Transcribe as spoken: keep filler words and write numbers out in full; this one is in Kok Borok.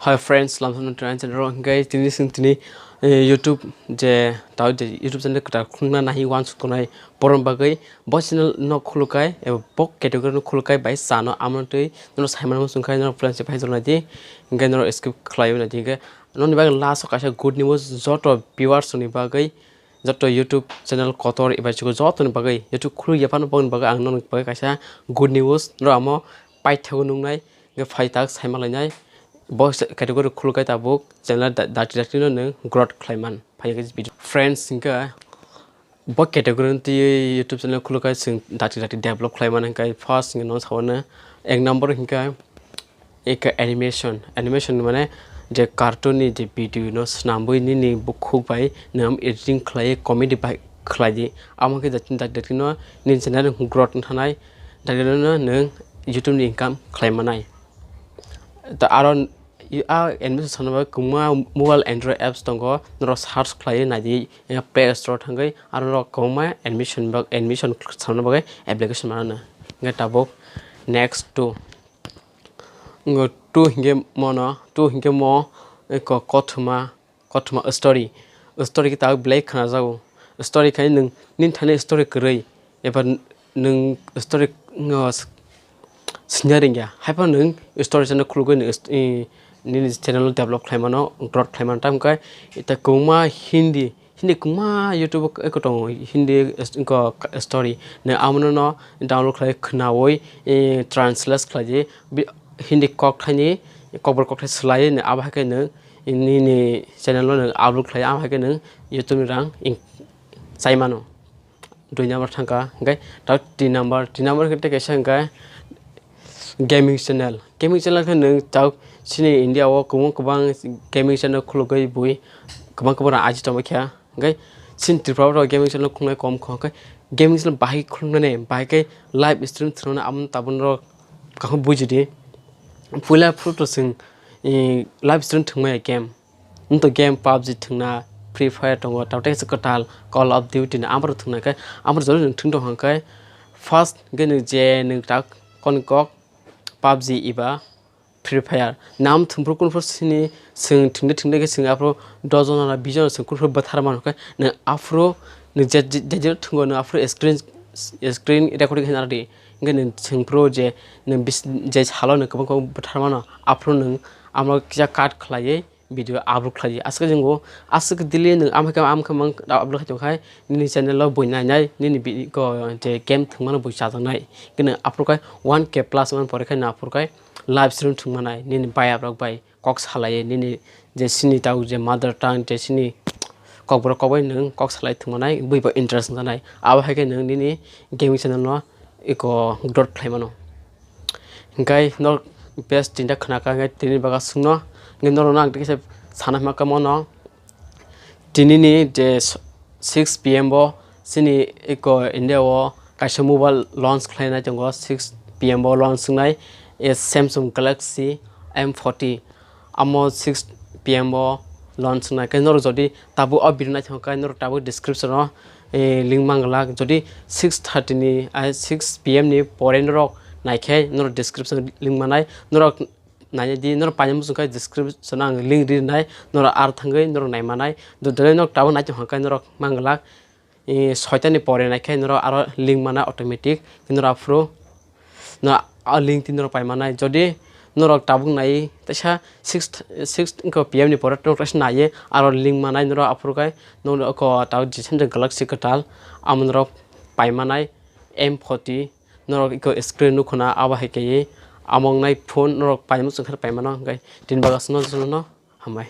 Hi friends, lamsano tini channel ro hingkai tini sing tini, eh, YouTube je tao je YouTube channel kwtal khulna nahi uansuk tongnai borok bagwi bo channel no khulukai eba bo category no khulukai bai chano amno twi no saimano sungkai no plan se phai jolnai di hingkai no skip khlai na di hingkai noni bagwi last o kaisa good news joto viewers ni bagwi joto YouTube channel kotor eba chukwi joto ni bagwi YouTube khuluk ya phano boni bagwi ang no bagwi kaisa good news no amo paithago nungnai. Hingke phai tak saima lainai. Bo category khuluk kai tabuk channel da-, dati dati no nwng growth khlai man. Phai khe video. Friends, hingke bo category no twi YouTube channel khuluk kai chwng dati dati develop khlai man hingke first hingke no sabo no ek number hingke eka animation. Animation mane je cartoon ni je video no swnambui nini bukhuk bai nwng editing khlai comedy bai khlai di. Amo khe dati dati no nini channel growth wng thanai. Dati no nwng YouTube ni income khlai manai. Ta aro i-, a animation sana bagwi kwbangma mobile Android apps tongo, norok search khlaiwi naidi, eh, Play Store thangwi aro norok kwbangma animation bag-, animation sana bagwi application manano. Hingke tabuk next two. Ngo two hingke mono, two hingke mo, eh, ko-, kothoma, kothoma story. Story khe tabuk belai khnajago. Story khai nwng nini thani story kwrwi eba nwng story no s-, sina ringya. Haiphano nwng story channel khulugwi nwng st-, i, nini channel no develop khlai mano, growth khlai mano. Tamo khe ita kwbangma Hindi, Hindi kwbangma YouTube o eko tongo, Hindi s-, ko-, story. Nwng amono no download khlai khnaui, i, translate khlai di. Bi-, Hindi kok thaini, kokborok kok thai swlaiwi nwng abo hai khe nwng nini channel no nwng upload khlai, amo hai khe nwng YouTube ni rang ing-, chai mano. Dui number thangkha, hingke tak tin number, tin number hingke tei kaisa hingke gaming channel. Gaming channel khe nwng tak chini India o kwbang kwbang gaming channel khulugwi bui kwbang kwbang rang aji tongma khe. Hingke chini Tripura o gaming channel khuluknai kom kho, hingke gaming channel bahai khuluknani, bahai khe live stream thwngna amo tabuk norok kaham bujidi. Puila phuru to chwng, eh, live stream thwngmaya game. Nwng to game PUBG thwngna, Free Fire tongo, tamo tei kaisa kwtal Call of Duty no amoro thwngna khe, amoro jora nwng thwng tong hwn khe, first hwnkhe nwng je nwng tak kon kok PUBG eba Free Fire. Nam thwngphuru kunphuru sini chwng thwngde thwngde khe chwng aphuru dos jona na bis jona chwng kunphuru bwthar mano khe nwng aphuru nwng je, je, je, je thwngo nwng aphuru screen, screen recording khe narwdi. Hwnkhe nwng chwngphuru je nwng bis-, je salo nwng kwbang kwbang bwthar mano aphuru nwng amo kisa cut khlaiwi video upload khlai di. Aswk jwngo, aswk daily nwng amkha, amkha mang upload khai tongkhai, nini channel o bui nainai, nini bi-, ko je game thwngmano bui chajaknai. Khe nwng aphuru khai one K plus man pore khai nwng aphuru khai live stream thwngmanai, nini bayap rok bai kok salai, nini je sini tau je mother tongue, je sini kokborok kok bai nwng kok salai thwngmanai, bui bo interest wngjanai. Abo hai khe nwng nini gaming channel no eko growth khlai mano. Hingkai norok best tinta khna ka hingkai tini baga sungno. Hingkai norok no ang tei kisa sana hima kamo no. Tini ni je six P M bo chini eko India o kaisa mobile launch khlai nai tongo, six P M bo launch wngnai, eh, Samsung Galaxy M forty. Amo six P M o launch wngnai khe norok jodi tabuk o video naithok khe norok tabuk description o, eh, link manglak. Jodi six thirty ni, ah, six P M ni pore norok naikhe norok description o link manai. Norok naina di, norok paina muchung khe description o ang link rinai, norok ar thangwi norok naimanai. Jodi norok tabuk naithok khe norok manglak. Eh, soitani pore naikhe norok aro link mana automatic, norok aphuru no a link twi norok paimanai. Jodi norok tabuk nai teisa six, six wngkha P M ni pore norok teisa naiye aro link manai norok aphuru khai norok eko tabuk je Samsung Galaxy kwtal amo norok paimanai M forty norok eko screen nukhuna abo hai khe amo wngnai phone norok paimani muchung khe paimano hwnkhe tini bagasno jotono hambai.